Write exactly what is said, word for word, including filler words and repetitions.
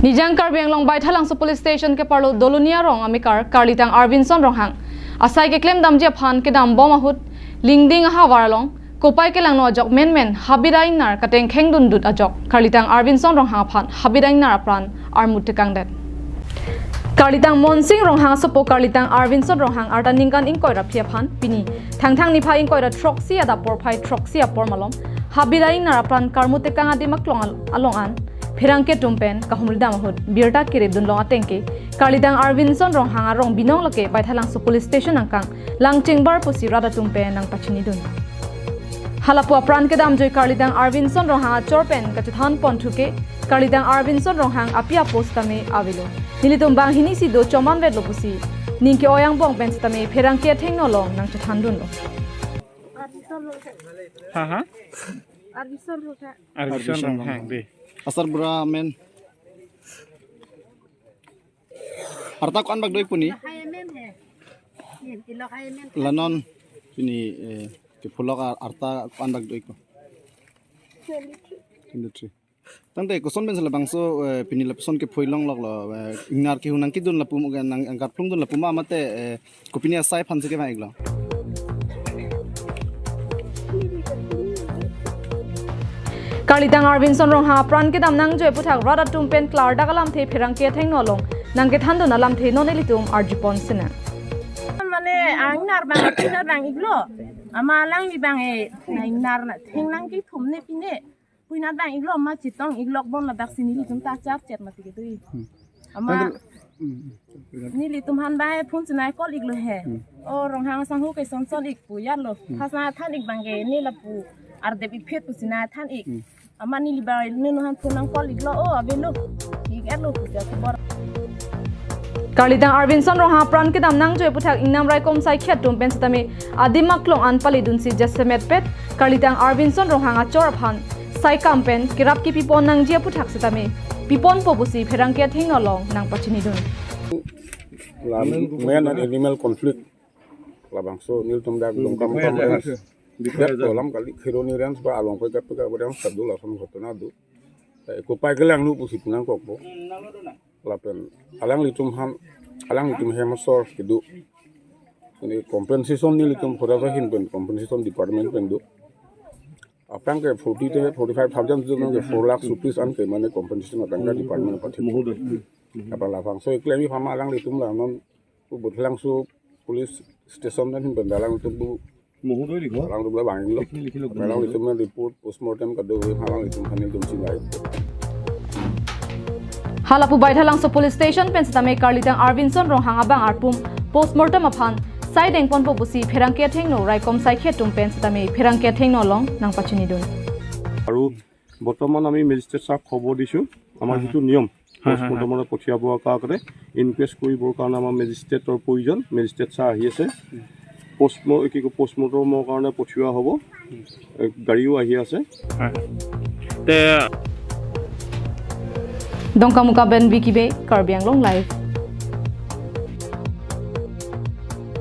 Nijang Karbi Anglong Baithalangso Police Station keparlo Doloni arong amekar Karlitang Arvinson Ronghang asai keklem damji aphan kedam bom ahut Lingding ahavar along kopai kelangno ajok menmen habida ingnar katengkheng dundut ajok Karlitang Arvinson Ronghang aphan habida ingnar apran armut tekangdet. Karlitang Monsing Ronghang asopo Karlitang Arvinson Ronghang arta ningkan ingkoi ra phli aphan pini Thangthang niphai ingkoi ra throksi adap porphai throksi apor malom habida ingnar apran karmut tekang adim aklong al-, along an pherangke atum pen kahumri dam ahut birta kiri dunlong atengke Karlitang Arvinson Ronghang arong binong lake Baithalangso Police Station angkang lang chingbar pusi rat atum pen nangpachinidun. Halapu apran kedamjoi Karlitang Arvinson Ronghang achor pen kachethan ponthu ke Karlitang Arvinson Ronghang api apo sitame avelo. Nelitum banghini si do choman vetlo pusi ning ke-oi angbong pen sitame pherangke athengno along nangchethandunlo. Ha, ha? Arvinson Ronghang. Arvinson Ronghang, dei. Asar bura amen. Arta ko-an bak do-ik pu ni? Hai amen he. Yen, ilok hai amen. La non pini, eh, kepholok ar-, arta ko-an bak do-ik pu? Twenty-three. Tangte koson pen si labangso, eh, pini lapuson kepho-ik longloklo, eh, ingnar kehun nangkedun lapu, nang angkat phlungdun lapu ma mate, eh, kopine asai aphan si kevang-iklo? Karlitang Arvinson Ronghang apran kedam nangjoi aputhak rat atum pen klardak alamthe pherangke athengno along nangkethandun alamthe non ilitum arjupon sinang. Mane ingnar abang, ingnar abang-iklo. Amat alangli abang e, ingnar na theng nangkethum ne pine. Puina abang-iklo, amat chetong-iklok bon ladak si nelitum ta charchet mati kedo-i. Hmm. Amat Tangte, hmm, hmm. Nelitum aphan abang phone sinai call-iklo he. Hmm. O Ronghang asangho ke son son-ik pu yalo. Hmm. Phasna than-ik abang ke ne lapu ardep-ik phet pu sinai than-ik. Hmm. Amat neli abang nunu aphan phone nang call-iklo, o avelo. Ik-etlo pu ja khobor. Karlitang Arvinson Ronghang apran kedam nangjoi aputhak ingnam raikom saikhi atum pen sitame adim aklong an palidunsi jasemet pet Karlitang Arvinson Ronghang achor aphan saikam pen kerap kepipon nangji aputhak sitame piponpo pusi pherangke athengno along nangpachinidun. La man and animal conflict. Labangso nelitum dak Dongkamukam range. Dak alam kali Kheroni range ba along pe dak pe dak range sadu lason ghotona do. Eh, kopai kelangno pusi pu nangkokpo. Lapen alanglitum aphan, alanglitum hem asor kedo. Ini compensation nelitum forest ahin pen compensation department pen do. Aphrang ke forty te forty-five thousand tu ke four lakhs rupees an ke mane compensation atangka department aphan thik. Apa labangso keklem aphan alanglitum la non Baithalangso police station dan ahin pen alanglitum bu Muhu doi likho. Alanglitum la bang lo. Likhi, likhi lo. Alanglitum report postmortem kado-an alanglitum aphan nelitum chinglai. Halapu Baithalangso Police Station pen sitame Karlitang Arvinson Ronghang abang arpum postmortem aphan saideng ponpo pusi pherangke athengno raikom saikhi atum pen sitame pherangke athengno along nangpachinidun. আৰু বৰ্তমান আমি মেজিষ্ট্ৰেট ছাৰক খবৰ দিছোঁ, আমাৰ হয়, হয়। যিটো নিয়ম, হয়, হয়, হয়। পষ্টমৰ্টমলৈ পঠিয়াবৰ কাৰণে, ইনকুৱেষ্ট কৰিবৰ কাৰণে আমাৰ মেজিষ্ট্ৰেটৰ প্ৰয়োজন, মেজিষ্ট্ৰেট ছাৰ আহি আছে। পষ্টম-, কি কয়, পষ্টমৰ্টমৰ কাৰণে পঠিওৱা হ'ব। এ, গাড়ীও আহি আছে। হয়। তে Dongkamukam pen Vicky Bey, Karbi Anglong Live.